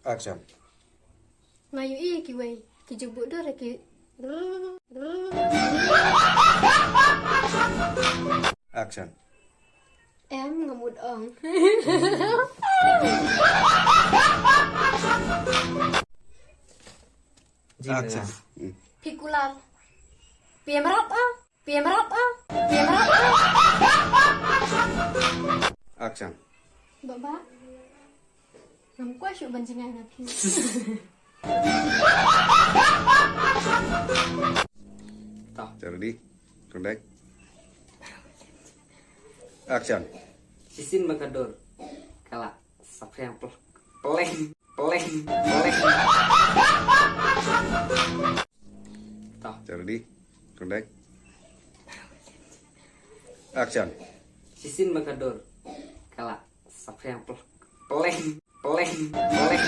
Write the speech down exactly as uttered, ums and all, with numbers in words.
Action. Nga ïohi kiwei ki ju buh dur ki. Action. Em, nga mut ong. Action. Hmm. Phi kular. Phi em rap ah. Phi em rap ah. Phi em rap ah. Action. Baba. Ngam kwah shuh ban jngai na phi. Tah. Ready? Connect. Action. Shisien ba ka dur ka la saphriang pl-, pleng, pleng, pleng. Tah. Ready? Connect. Action. Shisien ba ka dur ka la saphriang pl-, pleng, pleng, pleng.